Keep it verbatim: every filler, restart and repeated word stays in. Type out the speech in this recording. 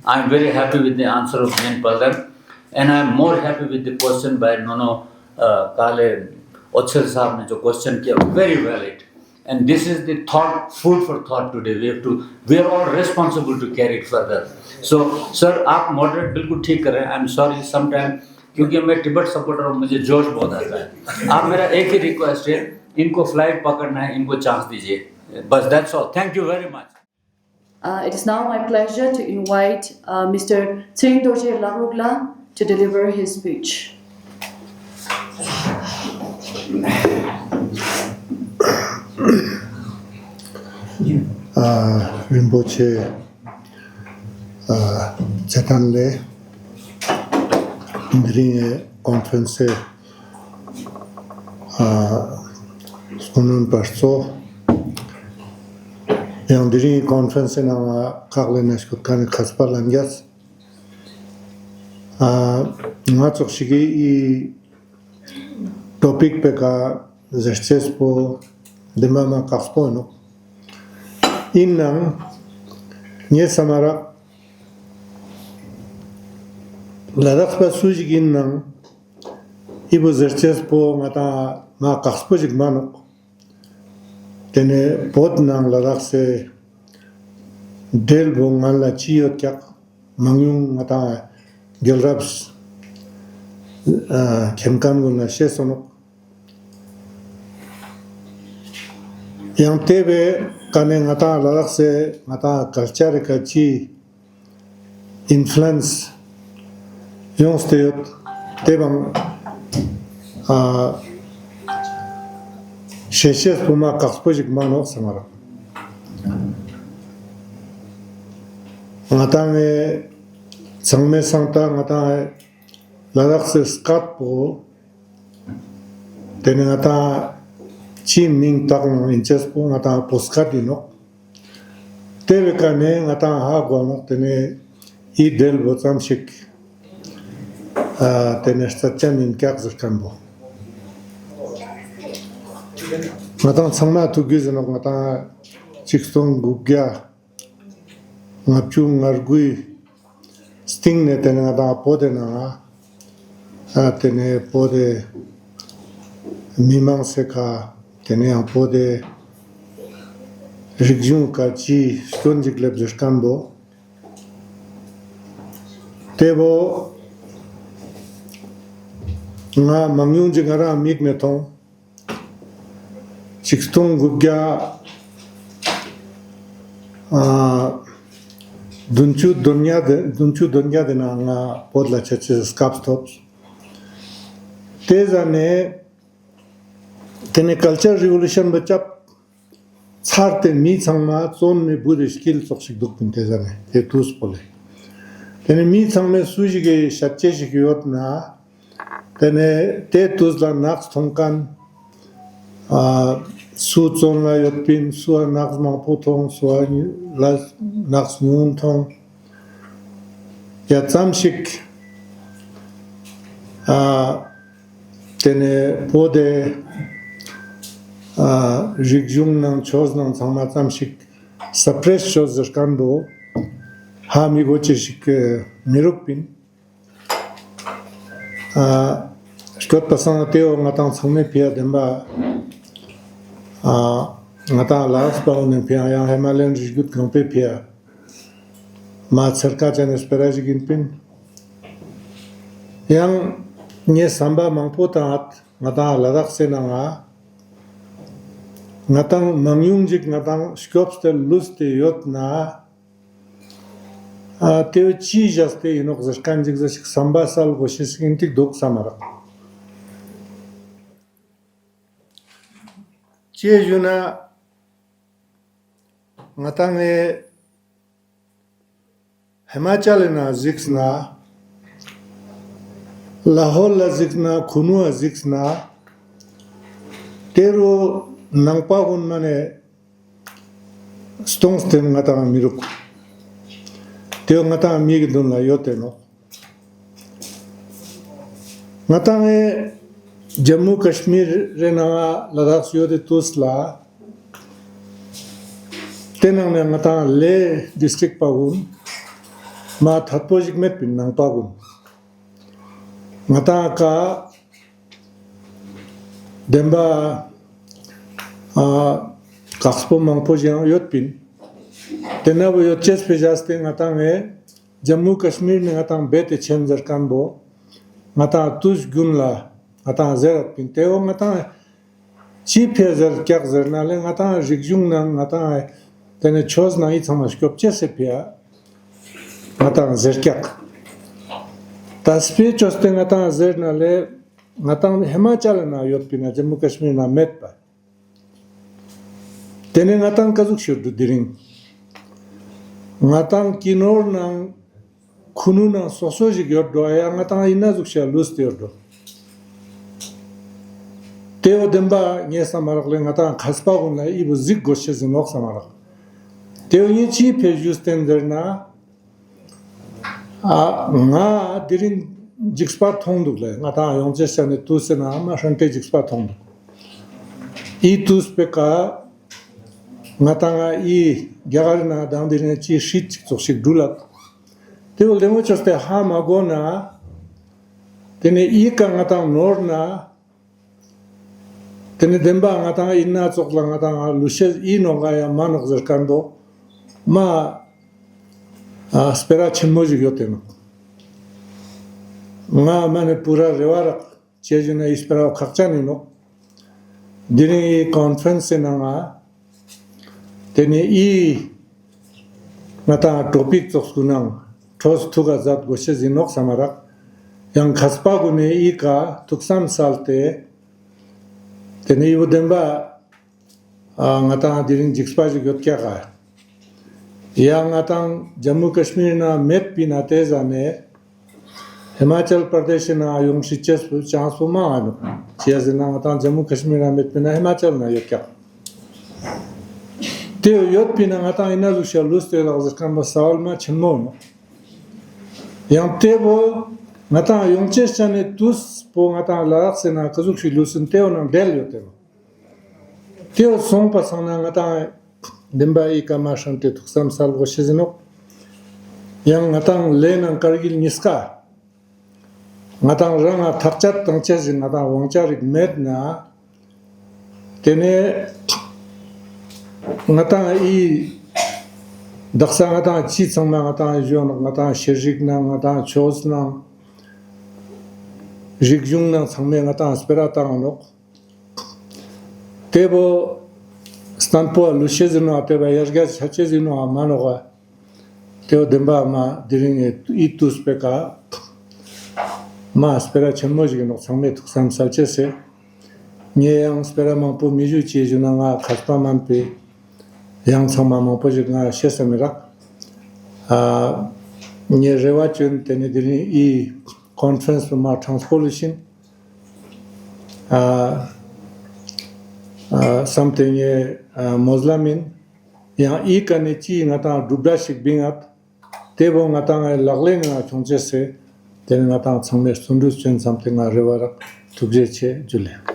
I am very happy with the answer of Min Paldar, and I am more happy with the question by Nono uh, Kale Ochel Saab ne jo question kiya, very valid. And this is the thought, food for thought today. We have to, we are all responsible to carry it further. So, sir, आप moderate बिल्कुल ठीक कर रहे हैं. I am sorry, sometime क्योंकि मैं तिब्बत सपोर्टर हूँ, मुझे जोश बहुत आता है. आप मेरा एक ही रिक्वेस्ट है, इनको फ्लाइट पकड़ना है, इनको चांस दीजिए, बस. That's all. Thank you very much. Uh, it is now my pleasure to invite uh, Mister Tshering Dorje Lakrukla to deliver his speech. ཨ་རིན་པོ་ཆེ་ཨ་ཚེ་བརྟན་ལེ། འདི་རིང་ངི་ཀོན་ཕ་རེན་སི་ཨ་སྐུ་མགྲོན་པ་ཚོ། ཡང་འདི་རིང་ངི་ཀོན་ཕ་རེན་སི་ནང་ང་ཁག་ལེན་ན་སྐྱོད་མཁན་ནི་མཁས་པ་ལྷན་རྒྱས། ཨ་ང་ཙོགས་ཤིག་གི་ཨི་ཊོ་པིག་པེ་ཀ་ཟེར་ཅེས་པོ་འདི་མ་མ་དཀགས་པོ་ཨིན་ནོག. ཨིན་ནའང་ངའེ་སམ་མ་རག་ལ་དྭགས་པ་སུ་ཞིག་ཨིན་ནའང་ཨི་བོ་ཟེར་ཅེས་པོ་ང་དང་མ་དཀགས་པོ་ཞིག་མན་ནོག. ཏེ་ནེ་བོད་ནང་ལ་དྭགས་སི་འབྲེལ་བོ་ང་ལ་ཅི་ཡོད་ཀྱག་མང་ཉུང་ང་དང་རྒྱལ་རབས་ཨ་མཁྱེན་མཁན་གུན་ལ་ཤེས་སོང་ནོག། ཡང་ཏེ་བོའེ་ཀ་ནེ་ང་དང་ལ་དྭགས་སི་ང་དང་ཀལ་ཅར་རི་ཀ་ཅི་ཨིན་ཕུ་ལུ་ཨེནས་ཡོངས་ཏེ་ཡོད། ཏེ་བོའང་ཨ་ཤེས་ཤེས་པོ་མ་དཀགས་པོ་ཞིག་མན་ནོག་སམ་མ་རག། ང་དང་ངི་ཚང་མའེ་སང་ད་ང་དང་ལ་དྭགས་སི་སྐད་པོ་ཏེ་ནེ་ང་དང་ཅི་མིང་བཏགས་ནོག་ཨིན་ཅེས་པོ་ང་དང་བོད་སྐད་ཨིན་ནོག། ཏེ་བོའེ་ཀ་ནེ་ང་དང་ཧ་གོ་ནོག་ཏེ་ནེ་ཨི་འབྲེལ་བོ་ཙམ་ཞིག་ཨ་ཏེ་ནེ་རྩ་ཅན་ཨིན་ཀྱག་ཟེར་མཁན་བོ། ང་དང་ཚང་མ་ཐུག་གི་ཟེར་ནོག། ང་དང་ཆིག་སྟོང་དགུ་བརྒྱ་ལྔ་བཅུ་ང་དགུའི་སྟིང་ནེ་ཏེ་ནེ་ང་དང་བོད་དི་ནང་ང་ཨ་ཏེ་ནེ་བོད་དི་མི་མང་སི་ཀ་ཏེ་ནེ་ཡང་བོད་དི་རིག་གཞུང་ཀ་ཅི་སྐྱོན་ཅིག་ལེབས་ཟེར་མཁན་བོ། ཏེ་བོ་ང་མང་ཉུང་ཅིག་ང་རང་མིག་ནེ་ཐོང་། ཆིག་སྟོང་དགུ་བརྒྱ་ཨ་བདུན་ཅུ་དོན་བརྒྱད་དི་བདུན་ཅུ་དོན་བརྒྱད་དི་ནང་ང་བོད་ལ་ཆ་ཅེས་སི་སྐབས་ཐོབ། ཏེ་ཟ་ནེ་ཏེ་ནེ་ཀལ་ཅར་རི་བོ་ལུ་ཤན་བོ་ཅབ་ཚར་ཏེ་མི་ཚང་མ་བཙོན་ནེ་བུད་དེ་སྐྱིལ་ཙོགས་ཤིག་དུག་པིན་ཏེ་ཟ་ནེ་ཏེ་ཏུས་པོ་ལེ། ཏེ་ནེ་མི་ཚང་མའེ་སུ་ཞིག་གི་ཤད་ཅེས་ཤིག་ཡོད་ན། ཏེ་ནེ་ཏེ་ཏུས་ལ་ནགས་ཐོང་མཁན་ཨ་སུ་བཙོན་ལ་ཡོད་པིན། སུ་ཨ་ནགས་མང་པོ་ཐོང་། སུ་ཨ་ལ་ནགས་ཉུང་ཐོང་། ཡ་ཙམ་ཞིག་ཨ་ཏེ་ནེ་བོད་དི་ཨ་རིག་གཞུང་ནང་ཆོས་ནང་ཚང་མ་ཙམ་ཞིག་སབ་པྲེས་ཅོས་ཟེར་མཁན་བོ་ཧ་མི་གོ་ཅེས་ཤིག་མི་རུག་པིན། ཨ་སྐྱོད་པ་སང་ན་ཏེ་བོ་ང་དང་ཚང་མའེ་ཕིའ་དེན་བ་ཨ་ང་དང་ལ་དྭགས་པ་གུན་ནི་ཕིའ་ཡང་ཧི་མ་ལ་ཡན་རི་རྒྱུད་གང་པོའེ་ཕིའ་མ་ཚེར་ཀ་ཅན་ནི་སྤེ་ར་ཞིག་ཨིན་པིན། ཡང་ངའེ་སམ་པ་མང་པོ་ཏང་ང་དང་ལ་དྭགས་སི་ནང་ང་ང་དང་མང་ཉུང་ཅིག་ང་དང་སྐྱོབས་ཏེ་ལུས་ཏེ་ཡོད་ན། ཨ་ཏེ་བོ་ཅི་བཞག་སྟེ་ཨིན་ནོག་ཟེར་མཁན་ཅིག་ཟེར་ཞིག་སམ་པ་སལ་གོས་ཤེས་ཤིག་ཨིན་ཏེ་དུག་སམ་མ་རག། ཅི་ཞུ་ན་ང་དང་ངི་ཧི་མ་ཅལ་ལི་ནང་གཟིགས་ན་ལ་ཧོར་ལ་གཟིགས་ན་ཁུ་ནུ་ལ་གཟིགས་ན་ཏེ་རུ་ནང་པ་གུན་མ་ནེ་སྟོང་སྟེ་ང་དང་མི་རུག། ཏེ་བོ་ང་དང་མིག་གི་དུན་ལ་ཡོད་དེ་ནོག། ང་དང་ངི་ཇམ་མུ་ཀ་ཤི་མིར་རི་ནང་ལ་དྭགས་ཡོད་དེ་ཏུས་ལ་ཏེ་ནང་ནེ་ང་དང་ལེ་ཌིས་ཊྲིཀ་པ་གུན་ མ་ཐད་པོ་ཞིག་མེད་པིན་ནང་པ་གུན། ང་ཏང་ཀ་བདེན་པ་ཨ་དཀགས་པོ་མང་པོ་ཞིག་ཡང་ཡོད་པིན། ཏེ་ན་བོ་ཡོད་ཅེས་པེ་བཞག་སྟེ་ང་ཏང་ངི་ཇམ་མུ་ཀ་ཤི་མིར་ནེ་ང་ཏང་རྦད་དེ་ཆེན་ཟེར་ཁན་བོ་ང་ཏང་ཏུས་གྱུན་ལ་ང་ཏང་ཟེར་རད་པིན། ཏེ་བོ་ང་ཏང་ཅི་ཕིའ་ཟེར་ཀྱག་ཟེར་ན་ལེ་ང་ཏང་རིག་གཞུང་ནང་ང་ཏང་ཏེ་ནེ་ཆོས་ནང་འི་ཚང་མ་སྐྱོབ་ཅེས་སི་ཕིའ་ང་ཏང་ཟེར་ཀྱག། ད་སྤེ་ཆོས་ཏེ་ང་ཏང་ཟེར་ན་ལེ་ང་ཏང་ཧི་མ་ཅལ་ན་ཡོད་པིན་ན་ཇམ་མུ་ཀ་ཤི་མིར་ན་མེད་པ། ཏེ་ནེ་ང་ཏང་ཀ་ཟུག་ཤོར་དུག་དེ་རིང་། ང་ཏང་ཀི་ནོར་ནང་ཁུ་ནུ་ནང་སོ་སོ་ཞིག་ཡོད་འགྲོ་ཡ་ང་ཏང་ཨི་ན་ཟུག་ཤ་ལུས་ཏེ་ཡོད་འགྲོ། ཏེ་བོ་བདེན་པ་ངས་སམ་མ་རག་ལེ་ང་ཏང་ཁས་པ་གུན་ལ་འི་བོ་གཟིགས་དགོས་ཤེས་ཨིན་ནོག་སམ་མ་རག། ཏེ་བོ་ངས་ཅི་ཕིའ་ཞུས་ཏེ་ཟེར་ན། ཨ་ང་དེ་རིང་འཇིགས་པ་ཐོང་དུག་ལེ། ང་ཏང་ཡོང་ཅེས་ཆ་ནེ་ཏུས་སི་ནང་མ་ཧྲན་ཏེ་འཇིགས་པ་ཐོང་དུག། འི་ཏུས་པེ་ཀ་ང་ཏང་ཨི་རྒྱ་གར་ན་དང་དེ་རིང་ཅི་ཧྲིད་ཅིག་ཙོགས་ཤིག་འགྲུལ་ལ། ཏེ་བོ་ལེ་མོ་ཅོས་ཏེ་ཧ་མ་གོ་ན། ཏེ་ནེ་འི་ཀ་ང་ཏང་ནོར་ན། ཏེ་ནེ་བདེན་པ་ང་ཏང་ཨི་ན་ཙོགས་ལ་ང་ཏང་ལུས་ཤེས་ཨིན་ནོག་ག་ཡང་མན་ནོག་ཟེར་ཁན་བོ་མ་ཨ་སྤེ་ར་ཆེན་མོ་ཞིག་ཡོད་ཏེ་ནོག། ང་མ་ནེ་པུ་ར་རེ་བ་རག་ཅི་ཞུ་ན་འི་སྤེ་ར་བོ་ཁག་ཅན་ཨིན་ནོག། དེ་རིང་འི་ཀོན་ཕ་རེནས་སི་ནང་ང་ཏེ་ནེ་འི་ང་ཏང་ཊོ་པིག་ཙོགས་གུན་ནང་ཕྲོས་ཐུག་ག་ཛད་དགོས་ཤེས་ཨིན་ནོག་སམ་མ་རག། ཡང་ཁས་པ་གུན་ནེ་འི་ཀ་ཐུགས་སམ་སལ་ཏེ་ཏེ་ནེ་འི་བོ་བདེན་པ་ཨ་ང་ཏང་དེ་རིང་འཇིགས་པ་ཞིག་ཡོད་ཀྱག་ག། ཡ་ང་ཏང་ཇམ་མུ་ཀ་ཤི་མིར་ན་མེད་པིན་ན་ཏེ་ཟ་ནེ་ཧི་མ་ཅལ་པར་དེ་ཤི་ན་ཡོང་ཤེས་ཅེས་པོ་ཅང་སུ་མ་ཨ་ནོག། ཅི་ཡ་ཟེར་ན་ང་ཏང་ཇམ་མུ་ཀ་ཤི་མིར་ན་མེད་པིན་ན་ཧི་མ་ཅལ་ན་ཡོད་ཀྱག། ཏེ་ཡོད་པིན་ན་ང་ཏང་ཨི་ན་ལུས་ཤ་ལུས་ཏེ་ལག་ཟེར་ཁན་བོ་ས་བོན་མ་ཆེན་མོ་ཨིན་ནོག། ཡང་ཏེ་བོ་ང་ཏང་ཡོང་ཅེས་ཆ་ནེ་ཏུས་པོ་ང་ཏང་ལ་དྭགས་སི་ན་ཀ་ཟུག་ཤིག་ལུས་སིན་ཏེ་བོ་ནང་འབྲེལ་ཡོད་ཏེ་ནོག། ཏེ་བོ་སོང་པ་སང་ན་ང་ཏང་བདེན་པ་འི་ཀ་མ་ཧྲན་ཏེ་ཐུགས་སམ་སལ་དགོས་ཤེས་ཨིན་ནོག། ཡང་ང་ཏང་ལེ་ནང་ཀར་གིལ་ཉིས་ཀ་ང་ཏང་རང་ང་ཐག་ཅད་ཏང་ཅེས་སི་ང་ཏང་དབང་ཆ་རིག་མེད་ན། ཏེ་ནེ་ང་ཏང་འི་དག་ས་ང་ཏང་ཅི་ཚང་མ་ང་ཏང་ཞུ་ནོག། ང་ཏང་ཤེས་རིག་ནང་ང་ཏང་ཆོས་ནང་རིག་གཞུང་ནང་ཚང་མའི་ང་ཏང་སྤེ་ར་ཏང་ནོག། ཏེ་བོ་སྟན་པོ་ལུས་ཤེས་ཨིན་ནོག། ཏེ་བོ་ཡར་རྒྱས་ཆ་ཅེས་ཨིན་ནོག་མན་ནོག། ཏེ་བོ་བདེན་པ་མ་དེ་རིང་ངི་འི་ཏུས་པེ་ཀ་མ་སྤེ་ར་ཆེན་མོ་ཞིག་ཨིན་ནོག། ཚང་མས་ཐུགས་སམ་སལ་ཅེས་སི། ངས་ཡང་སྤེ་ར་མང་པོ་མི་ཞུ། ཅི་ཞུ་ན་ང་ཁས་པ་མན་པེ་ཡང་ཚང་མ་མང་པོ་ཞིག་ང་ཤེས་ས་མི་རག། ཨ་ངས་རེ་བ་ཅོ་ཡིན། ཏེ་ནེ་དེ་རིང་འི་ཀོན་ཕ་རེནས་པོ་མ་ཀྲང་སྤོ་ལུས་ཤིན། ཨ་ཨ་སམ་སྟེ་ངས་ཨ་མོས་ལམ་ཨིན། ཡང་འི་ཀ་ནེ་ཅི་ང་ཏང་གྲུབ་འབྲས་ཤིག་བིང་ངད། ཏེ་བོ་ང་ཏང་ལག་ལེན་ནང་ཁྱོང་ཅེས་སི་ཏེ་ནེ་ང་ཏང་ཚང་མས་བརྩོན་འགྲུས་ཅོ་ཡིན་སམ་སྟེ་ང་རེ་བ་རག། ཐུགས་རྗེ་ཆེ། ཇུ་ལེ།